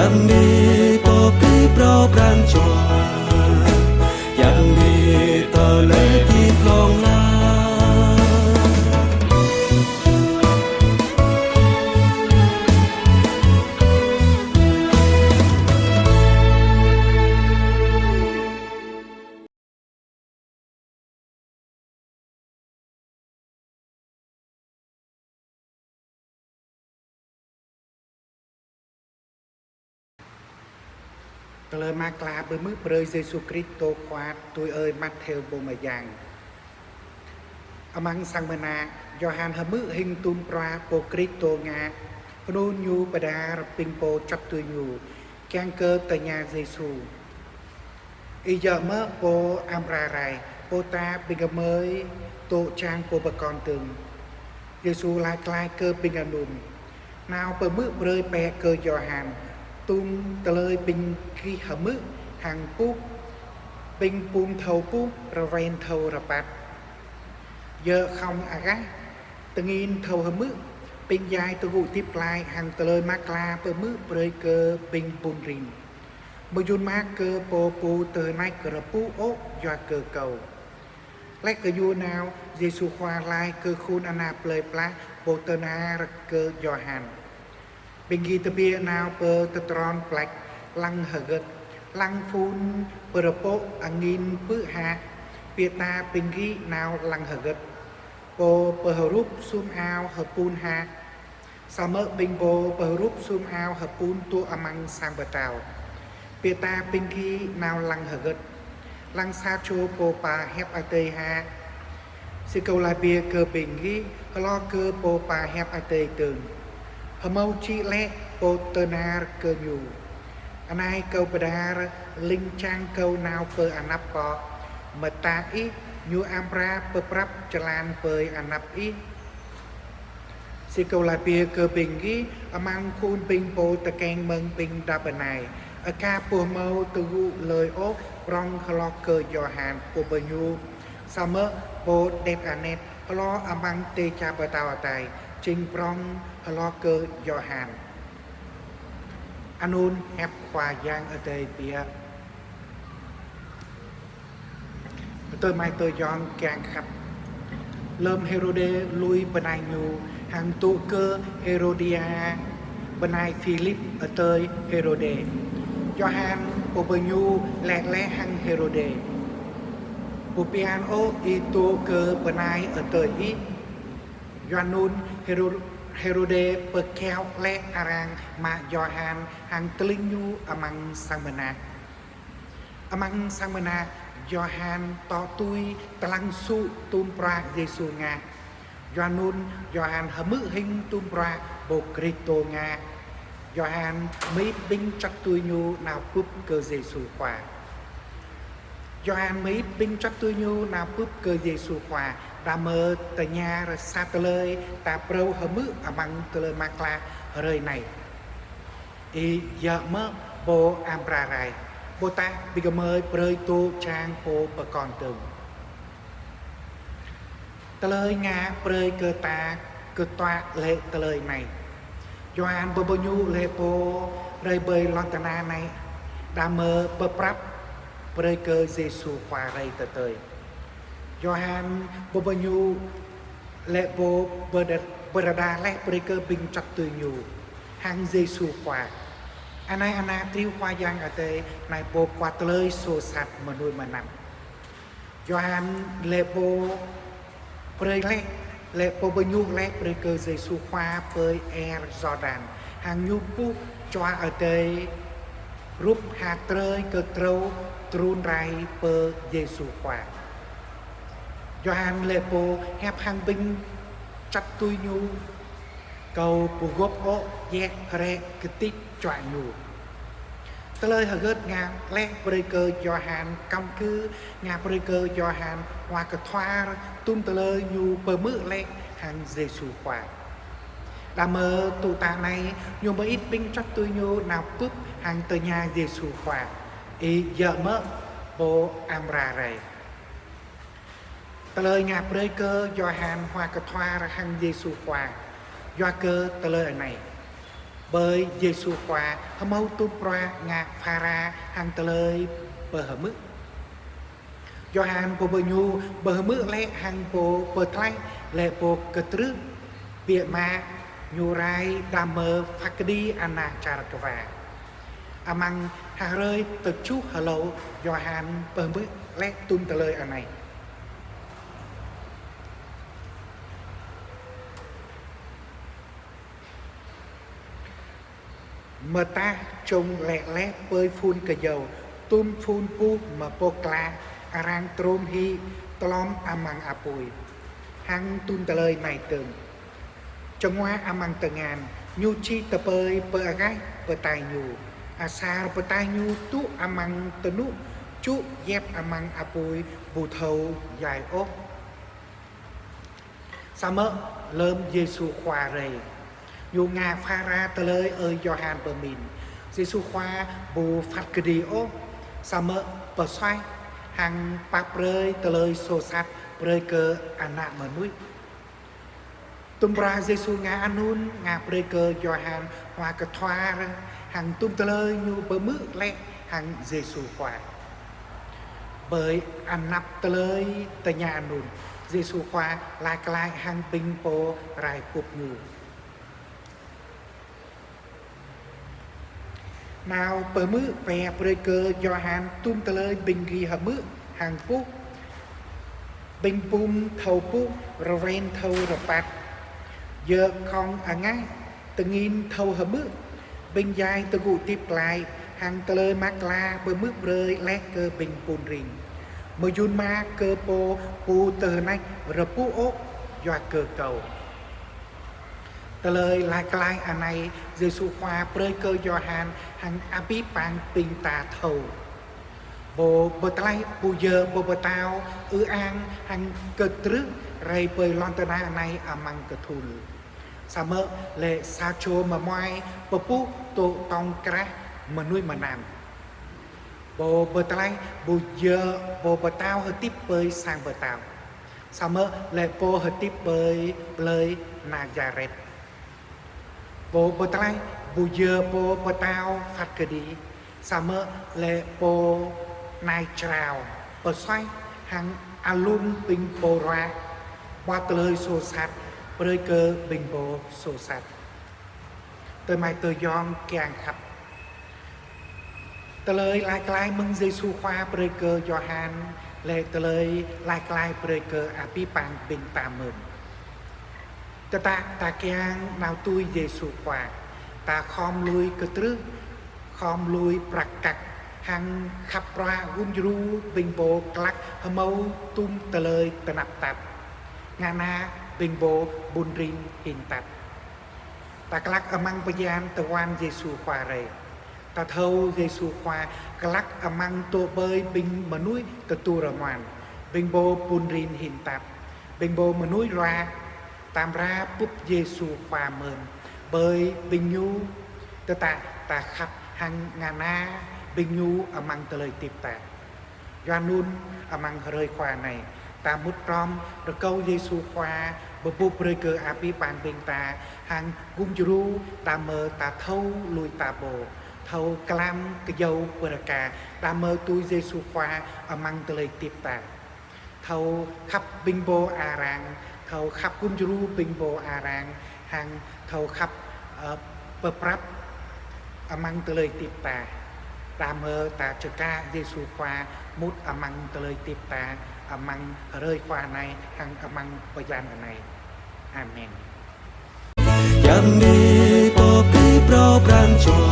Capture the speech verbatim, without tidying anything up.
Yang ni pô pơpŭ pran jua, yang ni tơlơi pơpŭ hlŏng lar. Tơlơi mơak klă pơhmư̆ brơi Yêsu Kristô Khua tui ơi Matthêô pô mơyang. Amăng sang mơnă, Yôhan hơmư̆ hing tŭm bruă pô Kristô ngă, hơnŭn ñu pơđar ƀing pô čăt tui ñu, kiăng kơ tơña Yêsu: Ih djơ̆ mơ̆ pô amra rai, ƀôdah ƀing gơmơi dŏ čang pô pơkŏn dơ̆ng? Yêsu laĭ glaĭ kơ ƀing anŭn: Nao pơhmư̆ brơi bĕ kơ Yôhan tŭm tơlơi ƀing gih hơmư̆ hăng ƀuh, ƀing pŭm thâo ƀuh, rơwen thâo rơbat, djơ̆ khŏng agah, tơngin thâo hơmư̆, ƀing djai tơgŭ hơdip glaĭ hăng tơlơi mơak klă pơhmư̆ brơi kơ ƀing ƀun rin. Mơyŭn mơak kơ pô ƀu tơhneč rơpuh ôh yua kơ Kâo. Laih kơ ñu nao, Yêsu Khua laĭ kơ khul ană plơi pla pô tơña kơ Yôhan: Ƀing gih tơbiă nao pơ tơdron ƀlĕč lăng hơgĕt, lăng phŭn pơrơpô̆ angin pư̆ hă, ƀôdah ƀing gih nao lăng hơgĕt? Pô pơhrup sum ao hơpŭn hă? Samơ̆ ƀing pô pơhrup sum ao hơpŭn dŏ amăng sang pơtao. Ƀôdah ƀing gih nao lăng hơgĕt? Lăng sa čô pô pơhiăp Adai hă? Sĭt Kâo laĭ biă kơ ƀing gih, hloh kơ pô pơhiăp Adai dơ̆ng, hơmâo čih laih pô tơña kơ ñu: Anai Kâo pơđar ling jang Kâo nao pơ anăp pô, mơta ih, ñu amra pơprăp jơlan ƀơi anăp ih. Sĭt Kâo laĭ biă kơ ƀing gih, amăng khul ƀing pô tơkeng mơ̆ng ƀing đah bơnai, aka ƀu hơmâo tơgŭ hlơi ôh prŏng hloh kơ Yôhan pô bơñu. Samơ̆ pô đet anet hloh amăng dêh čar pơtao adai jing prŏng hloh kơ Yôhan. Anŭn hiăp Khua Yang Adai biă. Adơi amai adơi ayŏng kiăng khăp. Lơm Hêrôđê lui bơnai ñu hăng dŏ kơ Hêrôđia, bơnai Philip adơi Hêrôđê, Yôhan pô bơñu laĭ laih hăng Hêrôđê: Ƀu phiăn ôh ih dŏ kơ bơnai adơi ih. Yua anŭn Hêrô-, Hêrôđê pơkiaŏ laih arăng mă Yôhan hăng tơling ñu amăng sang mơnă. Amăng sang mơnă, Yôhan dŏ tui tơlăng sŭ tŭm bruă Yêsu ngă. Yua anŭn Yôhan hơmư̆ hing tŭm bruă pô Kristô ngă. Yôhan mơit ƀing čăt tui ñu nao bưp kơ Yêsu Khua. Yôhan mơit ƀing čăt tui ñu nao bưp kơ Yêsu Khua, đah mơ̆ tơña sa tơlơi ta phrâo hơmư̆ amăng tơlơi mơak klă hrơi anai: Ih djơ̆ mơ̆ pô amra rai, ƀôdah ƀing gơmơi brơi dŏ čang pô pơkŏn dơ̆ng? Tơlơi ngă brơi kơ ta kơtuă laih tơlơi anai. Yôhan pô bơñu laih pô rai ƀơi lŏn tơnah anai, đah mơ̆ pơprăp brơi kơ Yêsu Khua rai tơdơi. Yôhan pô bơñu laih pô pơđa-, pơrơđah laih brơi kơ ƀing čăt tui ñu hăng Yêsu Khua. Anai ană triu Khua Yang Adai, anai pô kuă tơlơi soh sat mơnuih mơnam. Yôhan laih pô brơi laih, laih pô bơñu laih brơi kơ Yêsu Khua ƀơi er Yôrdan, hăng ñu ƀuh Jua Adai rup hơtrơi kơtrâo trŭn rai pơ Yêsu Khua. Yôhan laih pô hiăp hăng ƀing čăt tui ñu: Kâo ƀu gôp ôh yơh hrĕ kơtĭt čuă ñu. Tơlơi hơgĕt ngă laih brơi kơ Yôhan, kăm kơ ngă brơi kơ Yôhan hua kơthuar tŭm tơlơi ñu pơhmư̆ laih hăng Yêsu Khua. Đah mơ̆ tŭ tă anai, ñu mơit ƀing čăt tui ñu nao bưp hăng tơña Yêsu Khua: Ih djơ̆ mơ̆ pô amra rai? Tơlơi ngă brơi kơ Yôhan hua kơthuar hăng Yêsu Khua yua kơ tơlơi anai. Ƀơi Yêsu Khua hơmâo tŭm bruă ngă phara hăng tơlơi pơhmư̆. Yôhan pô bơnhu pơhmư̆ lĕ hăng pô pơtlaih lĕ pô kơtrưh, biă mă ñu rai đah mơ phat kơđi ană čar kơwa. Amăng hrơi tơjuh hlâo Yôhan pơhmư̆ lĕ tŭm tơlơi anai. Mơtah čông lĕ lĕ ƀơi phun kơyâo, tŭm phun puh mơpŏk klă, arăng trôm hĭ tlŏm amăng apui, hăng tŭm tơlơi anai dơ̆ng. Čơngua amăng tơngan, ñu či tơpơi pơ agaih pơtaih ñu. Asar pơtaih ñu tŭ amăng tơnŭ, čŭ djep amăng apui ƀu thâo djai ôh. Samơ̆ lơm Yêsu Khua rai, ñu ngă phara tơlơi ơi Yôhan pơmĭn. Yêsu Khua ƀu phat kơđi ôh, samơ̆ pơsuaih hăng pap brơi tơlơi soh sat brơi kơ ană mơnuih. Tŭm bruă Yêsu ngă anŭn ngă brơi kơ Yôhan hua kơthuar hăng tŭm tơlơi ñu pơhmư̆ lĕ hăng Yêsu Khua. Ƀơi anăp tơlơi tơña anŭn, Yêsu Khua laĭ glaĭ hăng ƀing pô rai bưp ñu. Nao pơhmư̆ pĕ brơi kơ Yôhan tŭm tơlơi ƀing gih hmư̆ hăng puh. Ƀing bum thâo puh, rơwen thâo rơbat, yơ̆ khŏng angaih, tơngin thâo hmư̆. Ƀing djai tơgŭ hơdip glaĭ hăng tơlơi mơak klă pơhmư̆ brơi lĕ kơ ƀing pun rin. Mơyŭn mơak kơ pô ƀu tơhneč rơpuh ôh yua kơ Kâo. Tơlơi laĭ glaĭ anai Yêsu Khua brơi kơ Yôhan hăng abih bang ƀing ta thâo. Pô pơtlaih ƀu djơ̆ pô pơtao ư ang hăng kơtrưh rai ƀơi lŏn tơnah anai amăng kơthul. Samơ̆ lĕ sa čô mơmuai pơpuh tŏ tŏng krah mơnuih mơnam. Pô pơtlaih ƀu djơ̆ pô pơtao hơdip ƀơi sang pơtao, samơ̆ lĕ pô hơdip ƀơi plơi Nazaret. Pô pơtlaih ƀu djơ̆ pô pơtao phat kơđi, samơ̆ lĕ pô nai črao, pơsuaih hăng alum ƀing pô ruă, ƀuăt tơlơi soh sat brơi kơ ƀing pô soh sat. Tơmai tơyŏng kiăng khăp. Tơlơi laĭ glaĭ mơ̆ng Yêsu Khua brơi kơ Yôhan lĕ tơlơi laĭ glaĭ brơi kơ abih bang ƀing ta mơ̆n. Tơdah ta kiăng nao tui Yêsu Khua, ta khŏm lui kơtrưh, khŏm lui prăk kăk, hăng khăp bruă gum djru ƀing pô glăk hơmâo tŭm tơlơi tơnap tap, ngă na ƀing pô pun rin hin tap. Ta glăk amăng bơyan tơwan Yêsu Khua rai. Ta thâo Yêsu Khua glăk amăng tŏ ƀơi ƀing mơnuih tơdu rơmuăn, ƀing pô pun rin hin tap, ƀing pô mơnuih ruă. Ta amra bưp Yêsu Khua mơ̆n ƀơi ƀing ñu, tơdah ta khăp hăng ngă na ƀing ñu amăng tơlơi hơdip ta. Yua anŭn amăng hrơi Khua anai, ta mŭt hrŏm rơkâo Yêsu Khua pơƀuh brơi kơ abih bang ƀing ta hăng gum djru đah mơ ta thâo lui ta pô, thâo glăm kơyâo bơrơka đah mơ tui Yêsu Khua amăng tơlơi hơdip ta. Thâo khăp ƀing pô arăng, thâo khăp gum djru ƀing pô arăng, hăng thâo khăp, ơ, pơprăp amăng tơlơi hơdip ta. Đah mơ ta čơkă Yêsu Khua mŭt amăng tơlơi hơdip ta, amăng hrơi Khua anai hăng amăng bơyan anai. Amen. Yang ni pô pơkĭ phrâo pran jua